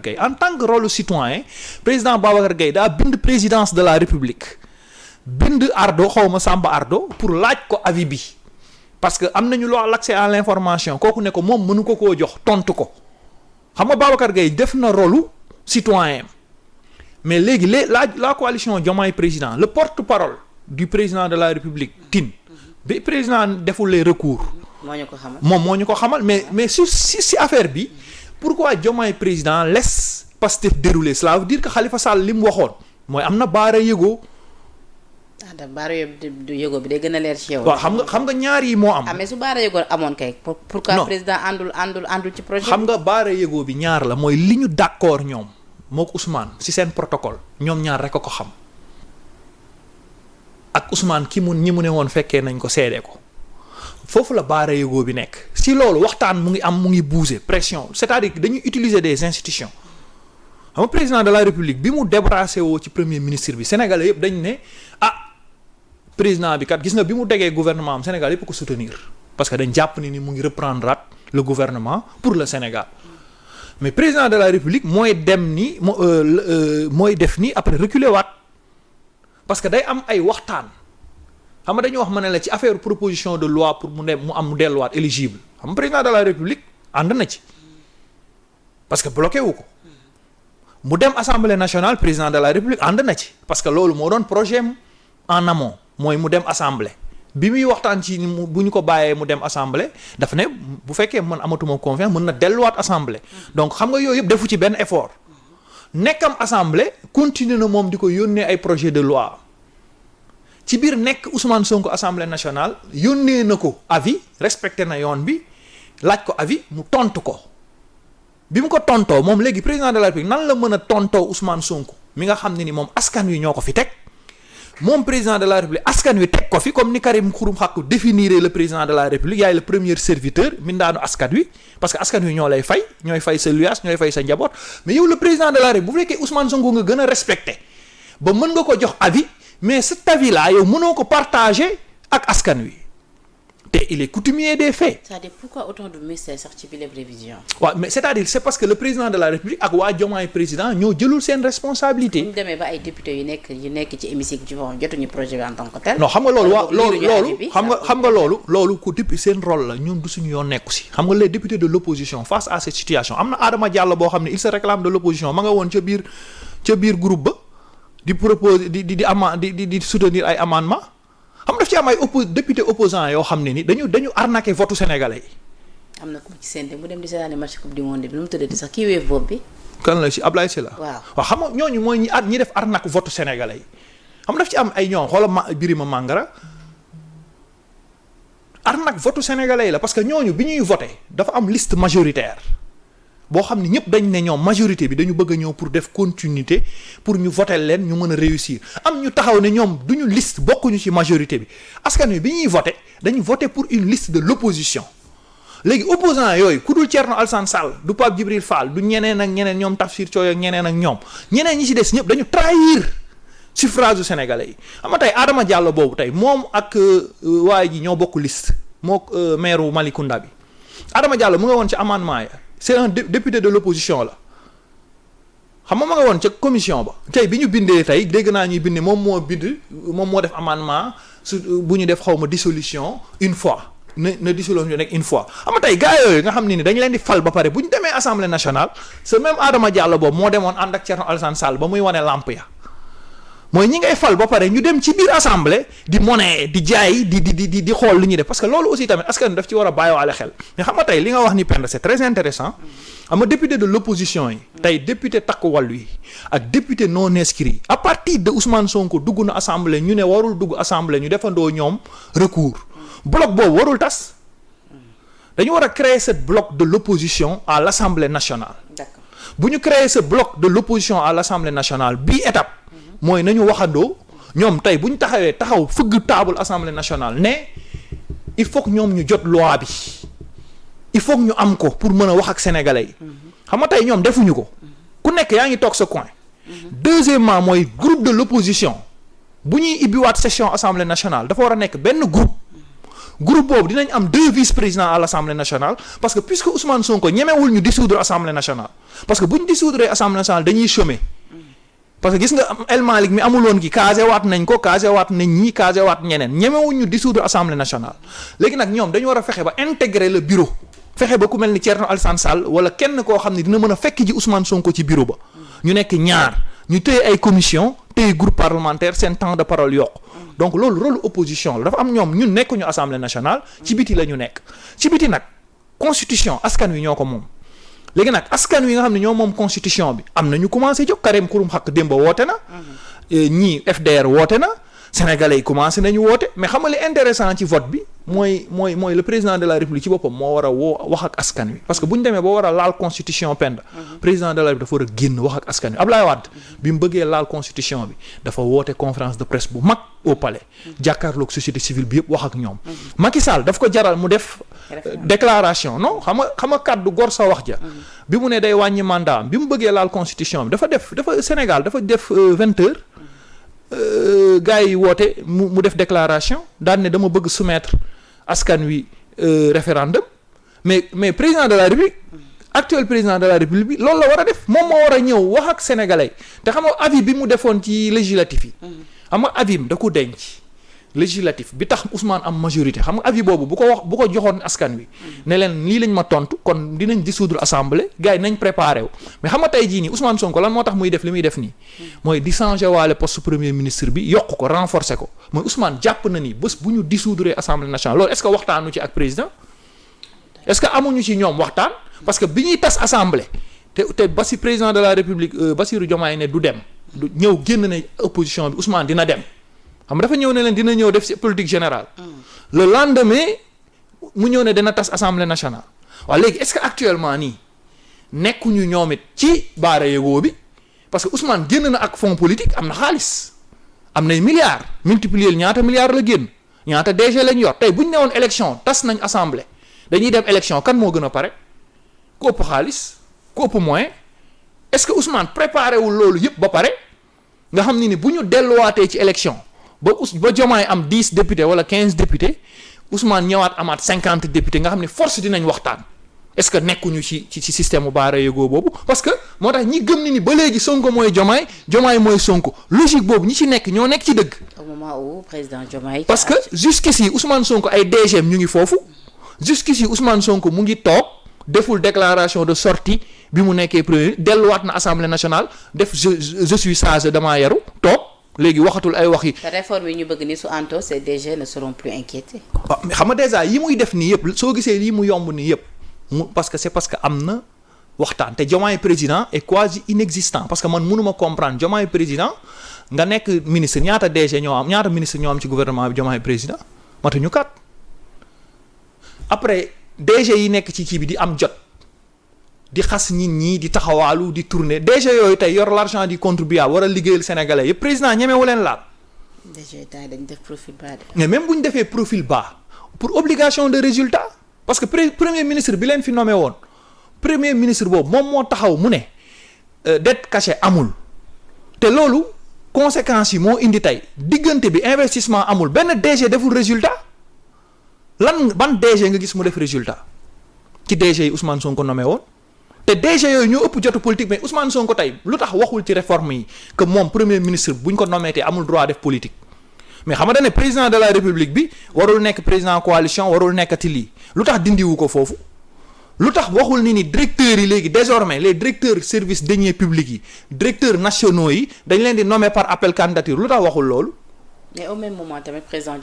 Gueye en tant que rôle citoyen président Babacar Gueye daa bind présidence de la République bind Ardo xawma Samba Ardo pour laaj ko avis bi parce que am nañu loo l'accès à l'information kooku ne ko moom mënu ko koo jox tontu ko xam nga Babacar Gueye def na rôle citoyen mais léegi la coalition Diomaye président le porte-parole du président de la République Tine bi président deful les recours moom moo ñu ko xamal mais si affaire bi pourquoi Diomaye président laisse Pastef dérouler cela veut dire que Khalifa Sall li mu waxoon mooy am na baara yëgoo. da baara yëgoo bi day gën a leer ci yow. waaw xam nga ñaar yi moo am. mais su baara yëgoo amoon kay. pourquoi président àndul ci projet. xam nga baara yëgoo bi ñaar la mooy li ñu d'accord ñoom moo ko Ousmane ci seen protocole ñoom ñaar rek a ko xam ak Ousmane ñi mu ne woon fekkee nañ ko seede ko. foofu la baara yëgoo bi nekk si loolu waxtaan mu ngi bouger pression c'est-à-dire que dañuy utiliser des institutions xam nga président de la République bi mu débarrassé woo ci premier ministre bi Sénégalais yëpp dañ ne président bi kat gis nga bi mu degee gouvernement am Sénégal yëpp ko soutenir parce que dañ jàpp ni mu ngi reprendre le gouvernement pour le Sénégal mais président de la République mooy def ni après reculer waat parce que day am ay waxtaan. xam nga dañu wax ma ne la ci affaire proposition de loi pour mu delluwaat éligible xam nga président de la République ànd na ci parce que bloqué wu ko mu dem assemblée nationale président de la République ànd na ci parce que loolu moo doon projet en amont mooy mu dem assemblée bi muy waxtaan ci bu ñu ko bàyyee mu dem assemblée dafa ne bu fekkee man amatuma confiance mën na delluwaat assemblée donc xam nga yooyu yëpp defu ci benn effort nekkam assemblée continuer na moom di ko yónnee ay projet de loi. ci biir nekk Ousmane Sonko assemblée nationale yónnee na ko avis respecté na yoon bi laaj ko avis mu tontu ko bi mu ko tontoo moom léegi président de la République nan la mën a tontoo Ousmane Sonko mi nga xam ne ni moom askan wi ñoo ko fi teg moom président de la République askan wi teg ko fi comme ni Karim Xurum Xaq définir le président de la République yaay le premier serviteur mindaanu askan wi parce que askan wi ñoo lay fay ñooy fay sa luyaas ñooy fay sa njaboot mais yow le président de la République bu fekkee Ousmane Sonko nga gën a respecté ba mën nga ko jox avis. mais cet avis là yow mënoo ko partager ak askan wi te il est coutumier des faits. c'est-à-dire pourquoi autant de mystère sax ci biir révision. waaw mais c'est-à-dire c'est parce que le président de la République ak waa Diomaye président ñoo jëlul seen responsabilité. bu ñu demee ba ay députés yu nekk ci hémicycle ci foofu jotuñu projet bi en tant que tel. non xam nga loolu ko depuis seen rôle la ñun du suñu yoon nekku si. xam nga les députés de l'opposition face à cette situation am na Adama Diallo boo xam ne il se réclame de l'opposition ma nga woon ca biir groupe ba. di proposer di soutenir ay amendement xam daf ci am ay député opposant yoo xam ne ni dañu arnaquer votu sénégalais yi. am na ku ci séntu mu dem di seetaani match coupe du monde bi nu mu tëddee sax kii weef bopp bi. kan la si Ablaye Sylla. waaw xam nga ñooñu mooy ñi def arnaque votu sénégalais yi xam daf ci am ay ñoom xoolal Birima Mangara arnaque votu sénégalais yi la parce que ñooñu bi ñuy voter dafa am liste majoritaire. boo xam ne ñëpp dañ ne ñoom majorité bi dañu bëgg a ñëw pour def continuité pour ñu voter leen ñu mën a réussir am ñu taxaw ne ñoom duñu liste bokkuñu ci majorité bi askan wi bi ñuy voter dañu voter pour une liste de l'opposition léegi opposant yooyu ku dul Thierno Alassane Sall du Pape Djibril Fall du ñeneen ak ñeneen ñoom Tafsir Thioye ak ñeneen ak ñoom ñeneen ñi ci des ñëpp dañu trahir suffrage sénégalais yi xam nga tey Adama Diallo boobu tey moom ak waaye ji ñoo bokk liste moo maire Malicounda bi Adama Diallo mu nga woon ci amendement ya c'est un député de l'opposition la xam nga ma nga woon ca commission ba tey bi ñu bindee tey dégg naa ñuy bind moom moo def amendement bu ñu def xaw ma dissolution une fois na dissolution nekk une fois xam nga tey gars yooyu nga xam ne ni dañu leen di fal ba pare bu ñu demee assemblée nationale ce même Adama Diallo boobu moo demoon ànd ak Thierno Alassane Sall ba muy wane lamp ya mooy ñi ngay fal ba pare ñu dem ci biir assemblée di monnaie di jaay di xool li ñuy def parce que loolu aussi tamit askan daf ci war a bàyyiwaale xel mais xam nga tey li nga wax ni Penda c'est très intéressant xam nga député de l'opposition yi tey député Takku Wallu yi ak député non inscrit à partir de Ousmane Sonko dugg na assemblée ñu ne warul dugg assemblée ñu defandoo ñoom recours bloc boobu warul tas dañu war a créer ce bloc de l'opposition à l'Assemblée nationale. D'accord. bu ñu créer ce bloc de l'opposition à l'Assemblée nationale bii étape mooy nañu waxandoo ñoom tey bu ñu taxaw fëgg table Assemblée nationale ne il faut que ñoom ñu jot loi bi il faut que ñu am ko pour mën a wax ak sénégalais yi xam nga tey ñoom defuñu ko ku nekk yaa ngi toog sa coin. Deuxièmement mooy groupe de l'opposition bu ñuy ibbiwaat session Assemblée nationale dafa war a nekk benn groupe groupe boobu dinañ am 2 vice-présidents à l'Assemblée nationale parce que puisque Ousmane Sonko ñemewul ñu dissoudre Assemblée nationale parce que bu ñu dissoudre Assemblée nationale dañuy chômer parce que gis nga El Malick mi amuloon gi casé waat nañ ko casé waat nañ ñii casé waat ñeneen ñemewuñ ñu dissoudre Assemblée nationale léegi nag ñoom dañu war a fexe ba intégrer le bureau fexe ba ku mel ni Thierno Alassane Sall wala kenn koo xam ne dina mën a fekk ji Ousmane Sonko ci bureau ba ñu nekk ñaar ñu téye ay commission téye groupe parlementaire seen temps de parole yokku donc loolu rôle opposition la dafa am ñoom ñun nekkuñu Assemblée nationale ci biti la ñu nekk ci biti nag constitution askan wi ñoo ko moom léegi nag askan wi nga xam ne ñoo moom constitution bi am na ñu commencé jóg Karim Xurum Xaq démba woote na ñii FDR woote na sénégalais yi commencé nañu woote mais xam nga li intéressant ci vote bi mooy le président de la république ci boppam moo war a wax ak askan wi parce que bu ñu demee ba war a laal constitution pend président de la république dafa war a génn wax ak askan wi Ablaye Wade bi mu bëggee laal constitution bi dafa woote conférence de presse bu mag au palais jàkkaarloog société civile bi yëpp wax ak ñoom Macky Sall daf ko jaral mu def déclaration non xam nga kàddu gor sa wax ja bi mu ne day wàññi mandat am bi mu bëggee laal constitution bi dafa Sénégal dafa def 20 heures gars yi woote mu def déclaration daan ne dama bëgg soumettre askan wi référendum mais président de la république actuel président de la république bi loolu la war a def moom moo war a ñëw wax ak sénégalais te xam nga avis bi mu defoon ci législatif yi xam nga avis da ko denc législatif bi tax Ousmane am majorité xam nga avis boobu bu ko joxoon askan wi ne leen lii lañ ma tontu kon dinañ dissoudre assemblée gars yi nañ préparé wu mais xam nga tey jii nii Ousmane Sonko lan moo tax muy def li muy def nii mooy di changer waale poste premier ministre bi yokk ko renforcer ko mooy Ousmane jàpp na ni bés bu ñu dissoudre assemblée nationale loolu est-ce que waxtaanu ci ak président est-ce que amuñu ci ñoom waxtaan parce que bi ñuy tas assemblée te basi président de la république Bassirou Diomaye ne du dem du ñëw génn ne opposition bi Ousmane dina dem xam dafa ñëw ne leen dina ñëw def ci politique générale le lendemain mu ñëw ne dina tas assemblée nationale waaw léegi est-ce que actuellement nii nekkuñu ñoom it ci baara yëgoo bi parce que Ousmane génn na ak fonds politique am na xaalis am nay milliards multiplier ñaata milliards la génn ñaata DG lañ yor tey bu ñu newoon élection tas nañ assemblée dañuy dem élection kan moo gën a pare ku ëpp xaalis ku ëpp moyen est-ce que Ousmane préparé wul loolu yëpp ba pare nga xam ni bu ñu delluwaatee ci élection ba Diomaye am 10 députés wala 15 députés Ousmane ñëwaat amaat 50 députés nga xam ne force dinañ waxtaan est-ce que nekkuñu ci système bu baara yëgoo boobu parce que moo tax ñi gëm ni ba léegi Sonko mooy Diomaye mooy Sonko logique boobu ñi ci nekk ñoo nekk ci dëgg. au moment où président Diomaye. parce que jusqu'ici Ousmane Sonko ay DGM ñu ngi foofu jusqu'ici Ousmane Sonko mu ngi toog deful déclaration de sortie bi mu nekkee premier delluwaat na assemblée nationale def je suis sage damaa yaru toog. léegi waxatul ay wax yi. te réforme yi ñu bëgg ni su anto ces DG ne seront plus inquiétés. waaw mais xam nga déjà yi muy def nii yëpp soo gisee lii mu yomb nii yëpp parce que am na waxtaan te Diomaye président est quasi inexistant parce que man mënuma comprendre Diomaye président nga nekk ministre ñaata DG ñoo am ñaata ministre ñoo am ci gouvernement bi Diomaye président matuñu kat après DG yi nekk ci kii bi di am jot. di xas nit ñi di taxawaalu di tourner DG yooyu tey yor l'argent du contribuable war a liggéeyal sénégalais yëpp président ñemewu leen laal. DG dañ def profil bas de. mais même bu ñu defee profil bas pour obligation de résultat parce que premier ministre bi leen fi nommé woon premier ministre boobu moom moo taxaw mu ne dette cachée amul te loolu conséquences yi moo indi tey diggante bi investissement amul benn DG deful résultat ban DG nga gis mu def résultat ci DG yi Ousmane Sonko nommé woon. te DG yooyu ñoo ëpp jotu politique mais Ousmane Sonko tey lu tax waxul ci réforme yi que moom premier ministre bu ñu ko nommé te amul droit def politique mais xam nga ne président de la république bi warul nekk président coalition warul nekkati lii lu tax dindiwu ko foofu lu tax waxul ni directeurs yi léegi désormais les directeurs services deniers publics yi directeurs nationaux yi dañ leen di nommer par appel candidature lu tax waxul loolu. mais au même moment tamit président